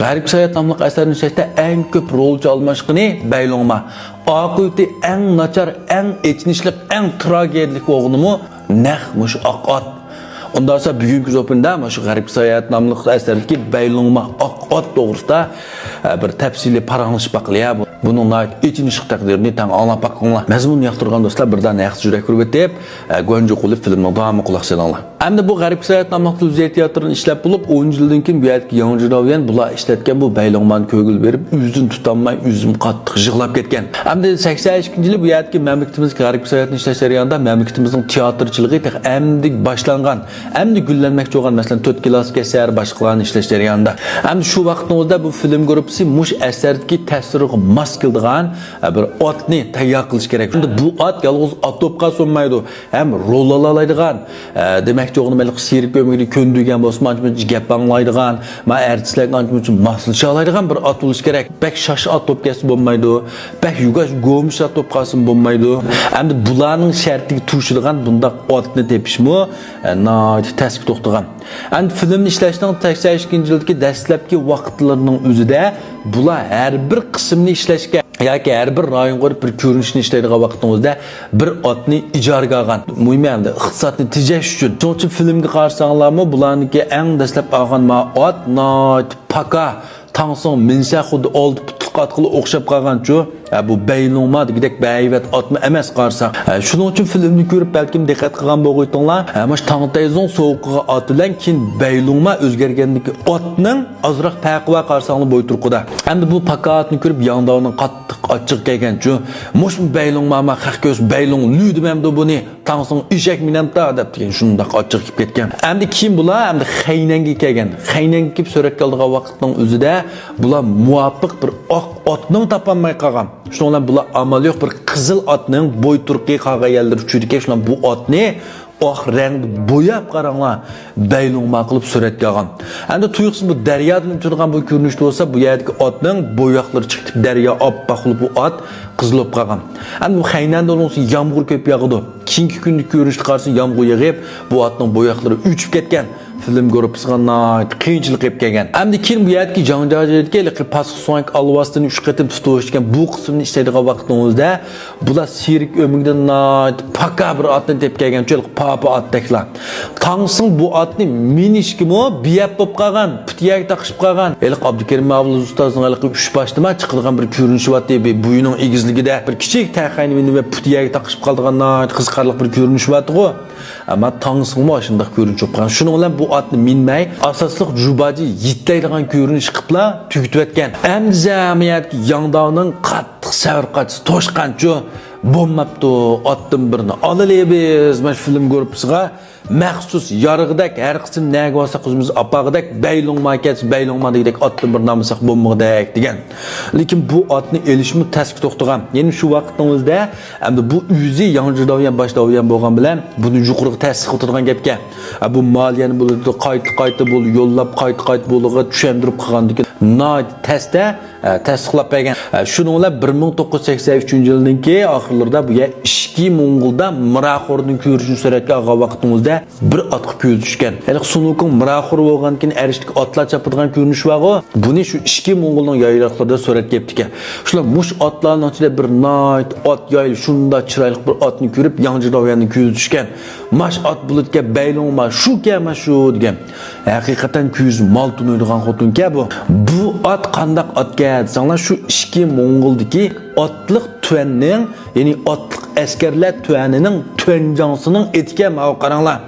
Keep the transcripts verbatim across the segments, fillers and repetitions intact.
غەربكە ساياھەت ناملىق ئەسەرنى ئىشلەشتە ئەڭ كۆپ رولچى ئالماشقىنى بەيلوڭما. ئاقىۋىتى ئەڭ ناچار، ئەڭ ئېچىنىشلىق، ئەڭ تراگېدىيىلىك بولغىنىمۇ نەق مۇشۇ ئاق ئات. ئۇنداقسا بۈگۈنكى زوپىندا مۇشۇ غەربكە ساياھەت ناملىق ئەسەردىكى بەيلوڭما ئاق ئات توغرىسىدا، ئە، بىر تەپسىلىي پاراڭلىشىپ باقىلى، يا. بۇ، بۇنىڭ ناھايىتى ئېچىنىشلىق تەقدىرىنى تەڭ ئاڭلاپ باقىڭلار. مەزمۇننى ياقتۇرغان دوستلار بىردەم نەق يۈرەك ئۇرۇۋېتىپ، ئە، گۇەنجۇ قۇلۇپ فىلىمنىڭ داۋامىغا قۇلاق سېلىڭلار. ئەمدى بۇ غەربكە ساياھەت ناملىق تېلېۋىزىيە تىياتىرىنى ئىشلەپ بولۇپ، ئون يىلدىن كېيىن بۇ يەردىكى ياڭ جىداۋيەن بۇلار ئىشلەتكەن بۇ بەيلوڭمانى كۆرگىلى بېرىپ، ئۆزىنى تۇتالماي، ئۆزىمۇ قاتتىق يىغلاپ كەتكەن. ئەمدى سەكسەن ئىككىنچى يىلى بۇ يەردىكى مەملىكىتىمىزدىكى غەربكە ساياھەتنى ئىشلەش جەريانىدا مەملىكىتىمىزنىڭ تىياتىرچىلىقى تېخى ئەمدى باشلانغان، ئەمدى گۈللەنمەكچى بولغان، مەسىلەن، تۆت كىلاسسىك ئەسەر، باشقىلارنى ئىشلەش جەريانىدا. ئەمدى شۇ ۋاقىتنىڭ ئۆزىدە بۇ فىلىم گۇرۇپپىسى مۇشۇ ئەسەردىكى تەسۋىرغا ماس كېلىدىغان، ئە، بىر ئاتنى تەييار قىلىش كېرەك. ئەمدى بۇ ئات يالغۇز ئات بولۇپ قالسا بولمايدۇ. ھەم رول ئالالايدىغان، ئە، دېمەكچى بولغىنىم، ھېلىقى سېرك ئۆمىكىنى كۆندۈرگەن بولسىمۇ، ئانچە-مۇنچە گەپ ئاڭلايدىغان، مانا ئارتىسلارغا ئانچە-مۇنچە ماسلىشالايدىغان بىر ئات بولۇشى كېرەك. بەك شاش ئات بولۇپ كەتسە بولمايدۇ، بەك يۇگاش گومۇش ئات بولۇپ قالسىمۇ بولمايدۇ. ئەمدى بۇلارنىڭ شەرتىگە توشىدىغان بۇنداق ئاتنى تېپىشمۇ، ئە، ناھايىتى تەسكە توختىغان. ئەمدى فىلىمنى ئىشلەشنىڭ سەكسەن ئىككىنچى يىلدىكى دەسلەپكى ۋاقىتلىرىنىڭ ئۆزىدە بۇلار ھەر بىر قىسىمنى ئىشلەشكە ياكى ھەر بىر رايونغا بېرىپ بىر كۆرۈنۈشنى ئىشلەيدىغان ۋاقىتنىڭ ئۆزىدە بىر ئاتنى ئىجارىگە ئالغان. مۇھىمى ئەمدى ئىقتىسادنى تېجەش ئۈچۈن. شۇنىڭ ئۈچۈن فىلىمگە قارىساڭلارمۇ، بۇلارنىڭكى ئەڭ دەسلەپ ئالغان ما ئات ناھايىتى پاكا، تاڭسىڭ مىنسە خۇددى ئالتە پۇتلۇق ئاتقىلا ئوخشاپ قالغانچۇ. ھە، بۇ بەيلوڭما دېگۈدەك بەھەيۋەت ئاتمۇ ئەمەس قارىساق. ھە، شۇنىڭ ئۈچۈن فىلىمنى كۆرۈپ بەلكىم دىققەت قىلغان بولغۇيتۇڭلار. ھە، مۇشۇ تاڭتەيزۇڭ سوۋغىغا ئات بىلەن كېيىن بەيلوڭما ئۆزگەرگەندىكى ئاتنىڭ ئازراق پەرقى بار قارىساڭلار بويتۇرقىدا. ئەمدى بۇ پاكا ئاتنى كۆرۈپ ياڭداۋنىڭ قاتتىق ئاچچىقى كەلگەنچۇ. مۇشۇ بەيلوڭما، ما خەق كۆرسە بەيلوڭ لۈ دېمەمدۇ بۇنى؟ تاڭسىڭ ئېشەك مىنەمتا دەپ دېگەن شۇنداق ئاچچىق كېلىپ كەتكەن. ئەمدى كېيىن بۇلار ئەمدى خەينەنگە كەلگەن. خەينەنگە كېلىپ سۈرەتكە ئالىدىغان ۋاقىتنىڭ ئۆزىدە بۇلار مۇۋاپىق بىر ئاق ئاتنىمۇ تاپالماي قالغان. شۇنىڭ بىلەن بۇلار ئامال يوق بىر قىزىل ئاتنىڭ بويتۇرقى قالغان يەرلىرى چۈشىدىكەن، شۇنداق بۇ ئاتنى ئاق رەڭدە بوياپ قاراڭلار، بەيلوڭما قىلىپ سۈرەتكە ئالغان. ئەمدى تۇيۇقسىز بۇ دەريادىن ئۆتىدىغان بۇ كۆرۈنۈشتە بولسا، بۇ يەردىكى ئاتنىڭ بوياقلىرى چىقىپ كېتىپ، دەريا ئاپئاق بولۇپ، بۇ ئات قىزىل بولۇپ قالغان. ئەمدى بۇ خەينەندە ئۇنىڭ يامغۇر كۆپ ياغىدۇ. كېيىنكى كۈندە كۆرۈنۈشتە قارىسا، يامغۇر يېغىپ، بۇ ئاتنىڭ بوياقلىرى ئۆچۈپ كەتكەن. فىلىم گۇرۇپپىسىغا ناھايىتى قىيىنچىلىق يېتىپ كەلگەن. ئەمدى كېيىن بۇ يەردىكى جاڭجاجىدىكى ھېلىقى پاسىخ سۇڭەك ئالۋاستىنى ئۈچ قېتىم تۇتۇۋېلىشكەن بۇ قىسىمنى ئىشلەيدىغان ۋاقتىڭىزدا، بۇلار سېرك ئۆمىكىدىن ناھايىتى پاكا بىر ئاتنى تېپىپ كەلگەنچۇ، ھېلىقى پاپا ئاتتەكلا. تاڭسىڭ بۇ ئاتنى مىنىشكىمۇ بىيەپ بولۇپ قالغان، پۇتى يەرگە تاقىشىپ قالغان. ھېلىقى ئابدۇكېرىم ئابلا ئۇستازنىڭ ھېلىقى ئۈچ باشتىما چىقىدىغان بىر كۆرۈنۈشى بارتتى، بۇ بويىنىڭ ئېگىزلىكىدە بىر كىچىك تەخەينى ۋە پۇتى يەرگە تاقىشىپ قالىدىغان ناھايىتى قىزىقارلىق بىر كۆرۈنۈشى بارتتىغۇ. ئەمما تاڭسىڭمۇ ئاشۇنداق كۆرۈنۈش بولۇپ قالغان. شۇنىڭ بىلەن بۇ ئاتنى مىنمەي، ئاساسلىق جۇباجى يېتەيدىغان كۆرۈنۈش قىپلا تۈگىتىۋەتكەن. ئەمدى زەمىيەتكە ياڭداۋنىڭ قاتتىق سەۋر قاچىسى توشقانچۇ، بولماپتۇ، ئاتتىن بىرنى ئالىلى بىز، مانا شۇ فىلىم گۇرۇپپىسىغا مەخسۇس يارىغۇدەك، ھەر قىسىم نەگە بارساق ئۆزىمىز ئاپارغۇدەك، بەيلوڭما كەلسە بەيلوڭما دېگۈدەك ئاتتىن بىرنى ئالمىساق بولمىغۇدەك دېگەن. لېكىن بۇ ئاتنى ئېلىشمۇ تەسكە توختىغان. يەنە شۇ ۋاقىتنىڭ ئۆزىدە ئەمدى بۇ ئۆزى ياڭجى داۋيەن، باش داۋيەن بولغان بىلەن بۇنى يۇقىرىغا تەستىقلىۋاتىدىغان گەپكەن. ھە، بۇ مالىيەنى بۇلار قايتا قايتا بۇ يوللاپ، قايتا قايتا بۇلارغا چۈشەندۈرۈپ قىلغاندىكىن ناھايىتى تەستە، ھە، تەستىقلاپ بەرگەن. ھە، شۇنىڭ بىلەن بىر مىڭ توققۇز يۈز سەكسەن ئۈچىنچى يىلنىڭكى ئاخىرلىرىدا بۇ يەر ئىچكى موڭغۇلدا مىراخورنىڭ كۆرۈنۈشىنى سۈرەتكە ئالغان ۋاقتىمىزدا بىر ئاتقا كۆزى چۈشكەن. ھېلىقى سۇنۇكۇڭ مىراخور بولغاندىكىن ئەرشتىكى ئاتلار چاپىدىغان كۆرۈنۈش بارغۇ. بۇنى شۇ ئىچكى موڭغۇلنىڭ يايلاقلىرىدا سۈرەتكە ئېلىپتىكەن. شۇلار مۇشۇ ئاتلارنىڭ ئىچىدە بىر ناھايىتى ئات يايلى، شۇنداق چىرايلىق بىر ئاتنى كۆرۈپ، ياڭجى داۋيەننىڭ كۆزى چۈشكەن. ماش ئات بولىدىكەن، بەيلوڭما شۇكەن، ما شۇ دېگەن. ھەقىقەتەن كۆزى مال تونۇيدىغان خوتۇنكەن بۇ. بۇ ئات قانداق ئاتكەن دېسەڭلار، شۇ ئىچكى موڭغۇلدىكى ئاتلىق تۈەننىڭ، يەنى ئاتلىق ئەسكەرلەر تۈەنىنىڭ تۈەنجاڭسىنىڭ ئېتىكەن، ماۋۇ قاراڭلار.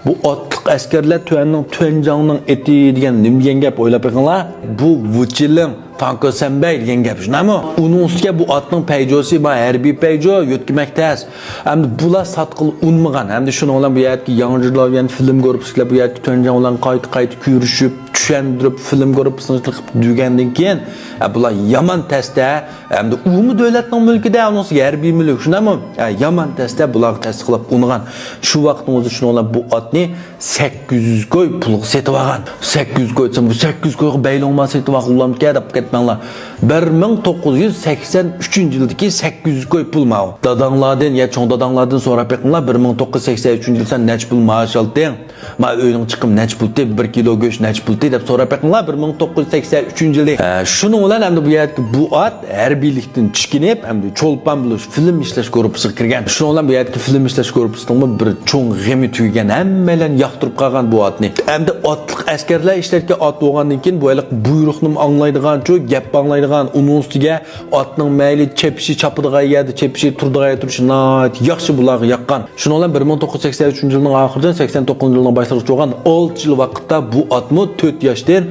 بۇ ئاتلىق ئەسكەرلەر تۈەننىڭ تۈەنجاڭنىڭ ئېتى دېگەن نېمە دېگەن گەپ، ئويلاپ بېقىڭلار. بۇ ۋۇچىلىڭ، تاڭكو سەنبەي دېگەن گەپ، شۇنداقمۇ؟ ئۇنىڭ ئۈستىگە بۇ ئاتنىڭ پەيجوسى، ما ھەربىي پەيجو، يۆتكىمەك تەس. ئەمدى بۇلار ساتقىلى ئۇنىمىغان. ئەمدى شۇنىڭ بىلەن بۇ يەردىكى ياڭجىداۋيەن فىلىم گۇرۇپپىسىلەر بۇ يەردىكى تۈەنجاڭ بىلەن قايتا-قايتا كۆرۈشۈپ، چۈشەندۈرۈپ، فىلىم گۇرۇپپىسىنى قىلىپ دېگەندىن كېيىن، ئە، بۇلار يامان تەستە. ئەمدى ئۇمۇ دۆلەتنىڭ مۈلكىدە، ئۇنىڭ ئۈستىگە ھەربىي مۈلۈك، شۇنداقمۇ؟ ئە، يامان تەستە بۇلارغا تەستىقلاپ ئۇنىغان. شۇ ۋاقىتنىڭ ئۆزىدە شۇنىڭ بىلەن بۇ ئاتنى سەككىز يۈز كوي پۇلغا سېتىۋالغان. سەككىز يۈز كوي دېسەم، بۇ سەككىز يۈز كويغا بەيلوڭما سېتىۋالغۇلامدىكەن دەپ كەتمەڭلار. بىر مىڭ توققۇز يۈز سەكسەن ئۈچىنچى يىلدىكى سەككىز يۈز كوي پۇل ماۋۇ. داداڭلاردىن يا چوڭ داداڭلاردىن سوراپ بېقىڭلار، بىر مىڭ توققۇز يۈز سەكسەن ئۈچىنچى يىلى سەن نەچچە پۇل مائاش ئالدىڭ؟ ما ئۆينىڭ چىقىمى نەچچە پۇل، بىر كىلو گۆش نەچچە پۇل، دەپ سوراپ بېقىڭلار، بىر مىڭ توققۇز يۈز سەكسەن ئۈچىنچى يىلى. ئە، شۇنىڭ بىلەن ئەمدى بۇ يەردىكى بۇ ئات ھەربىيلىكتىن چېكىنىپ، ئەمدى چولپان بولۇش، فىلىم ئىشلەش گۇرۇپپىسىغا كىرگەن. شۇنىڭ بىلەن بۇ يەردىكى فىلىم ئىشلەش گۇرۇپپىسىنىڭمۇ بىر چوڭ غېمى تۈگىگەن، ھەممەيلەن ياقتۇرۇپ قالغان بۇ ئاتنى. ئەمدى ئاتلىق ئەسكەرلەر ئىشلەتكەن ئات بولغاندىن كېيىن، بۇ ھېلىقى بۇيرۇقنىمۇ ئاڭلايدىغانچۇ، گەپ ئاڭلايدىغان، ئۇنىڭ ئۈستىگە ئاتنىڭ مەيلى چېپىشى، چاپىدىغان يەردە چېپىشى، تۇرىدىغان يەردە تۇرۇشى ناھايىتى ياخشى بۇلارغا ياققان. شۇنىڭ بىلەن بىر مىڭ توققۇز يۈز سەكسەن ئۈچىنچى يىلنىڭ ئاخىرىدىن سەكسەن توققۇزىنچى يىلنىڭ باشلىرىغىچە بولغان ئالتە يىل ۋاقىتتا بۇ ئاتمۇ تۆت ياشتىن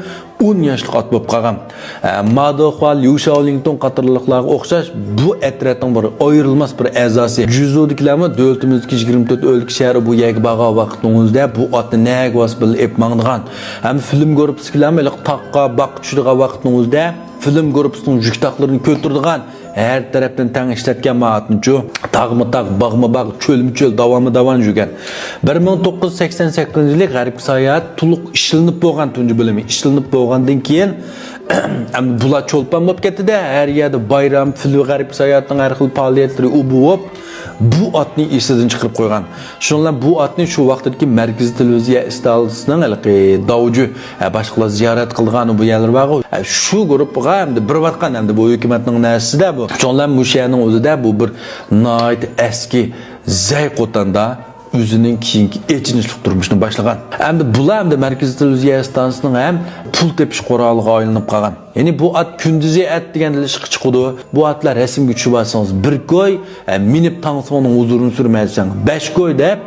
ئون ياشلىق ئات بولۇپ قالغان. ئە، مادېخۇا، ليۇ شياۋلىڭتۇڭ قاتارلىقلارغا ئوخشاش بۇ ئەترەتنىڭ بىر ئايرىلماس بىر ئەزاسى. جۇزۇدىكىلەرمۇ دۆلىتىمىزدىكى يىگىرمە تۆت ئۆلكە شەھىرى بۇ يەرگە بارغان ۋاقىتنىڭ ئۆزىدە بۇ ئاتنى نەگە بارسا بىللە ئېلىپ ماڭىدىغان. ھەم فىلىم گۇرۇپپىسىدىكىلەرمۇ ھېلىقى تاغقا، باغقا چۈشىدىغان ۋاقىتنىڭ ئۆزىدە فىلىم گۇرۇپپىسىنىڭ يۈك تاقلىرىنى كۆتۈرىدىغان، ھەر تەرەپتىن تەڭ ئىشلەتكەن ماھاتنىچۇ، تاغمۇ تاغ، باغمۇ باغ، چۆلمۇ چۆل، داۋانمۇ داۋان يۈرگەن. بىر مىڭ توققۇز يۈز سەكسەن سەككىزىنچى يىلى غەربكە ساياھەت تولۇق ئىشلىنىپ بولغان، تۇنجى بۆلۈمى ئىشلىنىپ بولغاندىن كېيىن، ئەمدى بۇلار چولپان بولۇپ كەتتى-دە، ھەر يەردە بايرام، فىلىم، غەربكە ساياھەتنىڭ ھەر خىل پائالىيەتلىرى ئۇ بۇ بولۇپ، بۇ ئاتنى ئېسىدىن چىقىرىپ قويغان. شۇنىڭ بىلەن بۇ ئاتنى شۇ ۋاقىتتىكى مەركىزىي تېلېۋىزىيە ئىستانسىسىنىڭ ھېلىقى داۋجۈ، ھە، باشقىلار زىيارەت قىلىدىغان بۇ يەرلىرى بارغۇ، ھە، شۇ گۇرۇپپىغا ئەمدى بېرىۋاتقان، ئەمدى بۇ ھۆكۈمەتنىڭ نەرسىسى-دە بۇ. شۇنىڭ بىلەن مۇشۇ يەرنىڭ ئۆزىدە بۇ بىر ناھايىتى ئەسكى زەي قوتاندا ئۆزىنىڭ كېيىنكى ئېچىنىشلىق تۇرمۇشىنى باشلىغان. ئەمدى بۇلار ئەمدى مەركىزىي تېلېۋىزىيە ئىستانسىسىنىڭ ھەم پۇل تېپىش قورالىغا ئايلىنىپ قالغان. يەنى بۇ ئات كۈندۈزى ئەت دېگەندە ئىشقا چىقىدۇ. بۇ ئاتلار رەسىمگە چۈشۈپ ئالسىڭىز بىر كوي، ئە، مىنىپ تاڭ سوڭنىڭ ھۇزۇرىنى سۈرمەيسەن بەش كوي دەپ،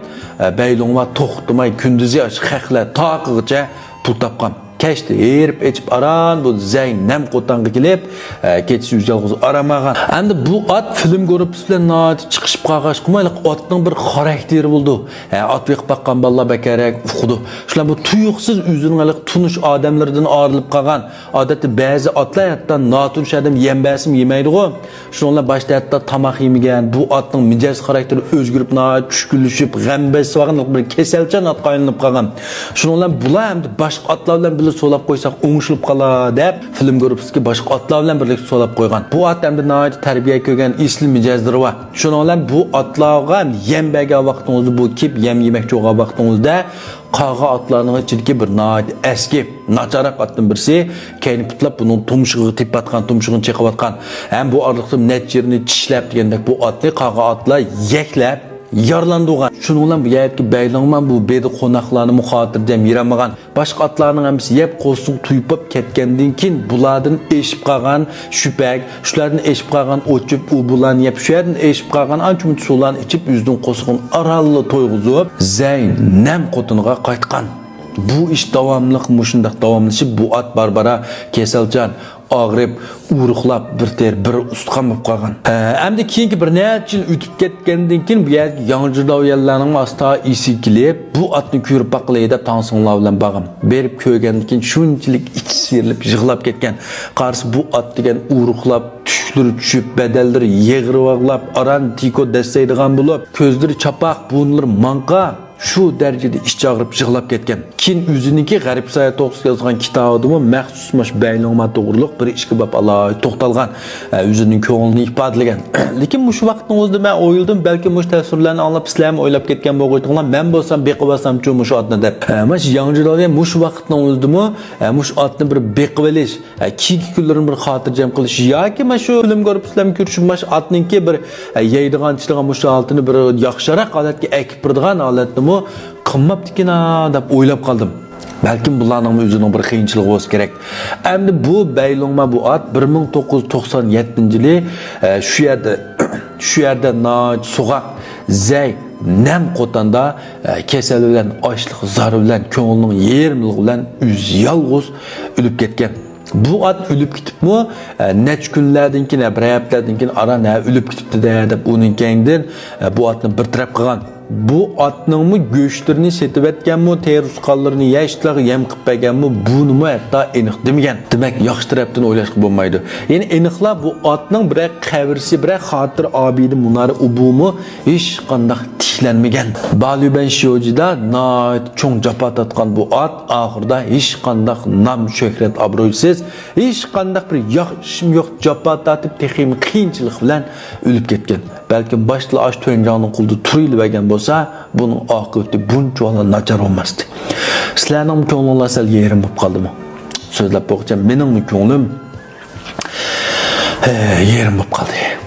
ئە، بەيلوڭما توختىماي كۈندۈزى ئاشۇ خەقلەر تاقىغىچە پۇل تاپقان. كەچتە ھېرىپ ئېچىپ ئاران بۇ زەي نەم قوتانغا كېلىپ، ئە، كېچىسى ئۆزى يالغۇز ئارام ئالغان. ئەمدى بۇ ئات فىلىم گۇرۇپپىسى بىلەن ناھايىتى چىقىشىپ قالغاچقىمۇ، ھېلىقى ئاتنىڭ بىر خاراكتېرى بولىدۇ. ھە، ئات بېقىپ باققان بالىلار بەكرەك ئۇقىدۇ. شۇلار بۇ تۇيۇقسىز ئۆزىنىڭ ھېلىقى تونۇش ئادەملىرىدىن ئايرىلىپ قالغان. ئادەتتە بەزى ئاتلار ھەتتا ناتونۇش ئادەم يەم بەرسىمۇ يېمەيدىغۇ. شۇنىڭ بىلەن باشتا ھەتتا تاماق يېمىگەن. بۇ ئاتنىڭ مىجەز خاراكتېرى ئۆزگىرىپ، ناھايىتى چۈشكۈنلىشىپ، غەم بېسىۋالغان بىر كېسەلچان ئاتقا ئايلىنىپ قالغان. شۇنىڭ بىلەن بۇلار ئەمدى باشقا ئاتلار بىلەن بىللە سولاپ قويساق ئوڭشىلىپ قالار دەپ، فىلىم گۇرۇپپىسىدىكى باشقا ئاتلار بىلەن بىرلىكتە سولاپ قويغان. بۇ ئات ئەمدى ناھايىتى تەربىيە كۆرگەن، ئېسىل مىجەزلىرى بار. شۇنىڭ بىلەن بۇ ئاتلارغا يەم بەرگەن ۋاقتىڭىزدا، بۇ كېلىپ يەم يېمەكچى بولغان ۋاقتىڭىزدا، قالغان ئاتلارنىڭ ئىچىدىكى بىر ناھايىتى ئەسكى، ناچارراق ئاتتىن بىرسى كەينى پۇتلاپ بۇنىڭ تۇمشۇقىغا تېپىۋاتقان، تۇمشۇقىنى چېقىۋاتقان. ھەم بۇ ئارىلىقتا نەچچە يېرىنى چىشلەپ دېگەندەك بۇ ئاتنى قالغان ئاتلار يەكلەپ يارىلانغان. شۇنىڭ بىلەن بۇ يەردىكى بەيلوڭما بۇ بېدە قوناقلارنىمۇ خاتىرجەم يېرەلمىغان. باشقا ئاتلارنىڭ ھەممىسى يەپ قورسىقى تويۇپ كەتكەندىن كېيىن بۇلاردىن ئېشىپ قالغان شۈپەك، شۇلاردىن ئېشىپ قالغان ئوت-چۆپ، ئۇ بۇلارنى يەپ، شۇ يەردىن ئېشىپ قالغان ئانچە-مۇنچە سۇلارنى ئىچىپ، ئۆزىنىڭ قورسىقىنى ئارانلا تويغۇزۇپ، زەي نەم قوتىنىغا قايتقان. بۇ ئىش داۋاملىق، مۇشۇنداق داۋاملىشىپ، بۇ ئات بارا-بارا كېسەلچان، ئاغرىپ، ئورۇقلاپ، بىر تېرە، بىر ئۇستىخان بولۇپ قالغان. ھە، ئەمدى كېيىنكى بىر نەچچە يىل ئۆتۈپ كەتكەندىن كېيىن، بۇ يەردىكى ياڭجىداۋيەنلەرنىڭ ئاستا ئېسىگە كېلىپ، بۇ ئاتنى كۆرۈپ باققىلى دەپ تاڭسىڭلار بىلەن بارغان. بېرىپ كۆرگەندىن كېيىن شۇنچىلىك ئىچى سىيرىلىپ يىغلاپ كەتكەن. قارىسا، بۇ ئات دېگەن ئورۇقلاپ، تۈكلىرى چۈشۈپ، بەدەنلىرى يېغىرىۋاغلاپ، ئاران تىكو دەسسەيدىغان بولۇپ، كۆزلىرى چاپاق، بۇرۇنلىرى ماڭقا، شۇ دەرىجىدە ئىچى ئاغرىپ يىغلاپ كەتكەن. كېيىن ئۆزىنىڭكى غەربكە ساياھەت توغرىسىدا يازغان كىتابىدىمۇ مەخسۇس مۇشۇ بەيلوڭما توغرۇلۇق بىر ئىشكە بەپ ئالاھىدە توختالغان، ئە، ئۆزىنىڭ كۆڭلىنى ئىپادىلىگەن. لېكىن مۇشۇ ۋاقىتنىڭ ئۆزىدە مەن ئويلىدىم، بەلكىم مۇشۇ تەسۋىرلەرنى ئاڭلاپ سىلەرمۇ ئويلاپ كەتكەن بولغۇيتۇڭلار، مەن بولسام بېقىۋالسامچۇ مۇشۇ ئاتنى دەپ. ئە، مانا شۇ ياڭجىداۋيەن مۇشۇ ۋاقىتنىڭ ئۆزىدىمۇ، ئە، مۇشۇ ئاتنى بىر بېقىۋېلىش، ئە، كېيىنكى كۈنلىرىنى بىر خاتىرجەم قىلىش ياكى مانا شۇ فىلىم گۇرۇپپىسى بىلەن كۆرۈشۈپ، مانا شۇ ئاتنىڭكى بىر، ئە، يەيدىغان، ئىچىدىغان مۇشۇ ھالىتىنى بىر ياخشىراق ھالەتكە ئەكىپ بېرىدىغان ھالەتنىمۇ قىلماپتىكىنا دەپ ئويلاپ قالدىم. بەلكىم بۇلارنىڭمۇ ئۆزىنىڭ بىر قىيىنچىلىقى بولسا كېرەك. ئەمدى بۇ بەيلوڭما بۇ ئات بىر مىڭ توققۇز يۈز توقسان يەتتىنچى يىلى، ئە، شۇ يەردە، شۇ يەردە ناھايىتى سوغۇق، زەي، نەم قوتاندا، ئە، كېسەل بىلەن، ئاچلىق، زار بىلەن، كۆڭلىنىڭ يېرىملىقى بىلەن ئۆزى يالغۇز ئۆلۈپ كەتكەن. بۇ ئات ئۆلۈپ كېتىپمۇ، ئە، نەچچە كۈنلەردىن كېيىن، ھە، بىر ھەپتىلەردىن كېيىن ئاران، ھە، ئۆلۈپ كېتىپتۇ-دە دەپ ئۇنىڭ كەينىدىن، ئە، بۇ ئاتنى بىر تەرەپ قىلغان. بۇ ئاتنىڭمۇ گۆشلىرىنى سېتىۋەتكەنمۇ، تېرە-سۇقانلىرىنى يەشلەرگە يەم قىلىپ بەرگەنمۇ، بۇنىمۇ ھەتتا ئېنىق دېمىگەن. دېمەك، ياخشى تەرەپتىن ئويلاشقا بولمايدۇ. يەنى ئېنىقلا بۇ ئاتنىڭ بىرەر قەبرىسى، بىرەر خاتىرە ئابىدە، مۇنارە، ئۇ بۇمۇ ھېچقانداق تىكلەنمىگەن. باليۈبەن شيوجىدا ناھايىتى چوڭ جاپا تارتقان بۇ ئات ئاخىرىدا ھېچقانداق نام، شۆھرەت، ئابرويسىز، ھېچقانداق بىر ياخشىمۇ يوق، جاپا تارتىپ، تېخىمۇ قىيىنچىلىق بىلەن ئۆلۈپ كەتكەن. بەلكىم باشتىلا ئاشۇ تۆنجاڭنىڭ قولىدا تۇرۇۋېلىۋەرگەن بولسا، بۇنىڭ ئاقىۋىتى بۇنچىۋالا ناچار بولماستى. سىلەرنىڭمۇ كۆڭلۈڭلار سەل يېرىم بولۇپ قالدىمۇ؟ سۆزلەپ بولغۇچە، مېنىڭمۇ كۆڭلۈم، ھە، يېرىم بولۇپ قالدى.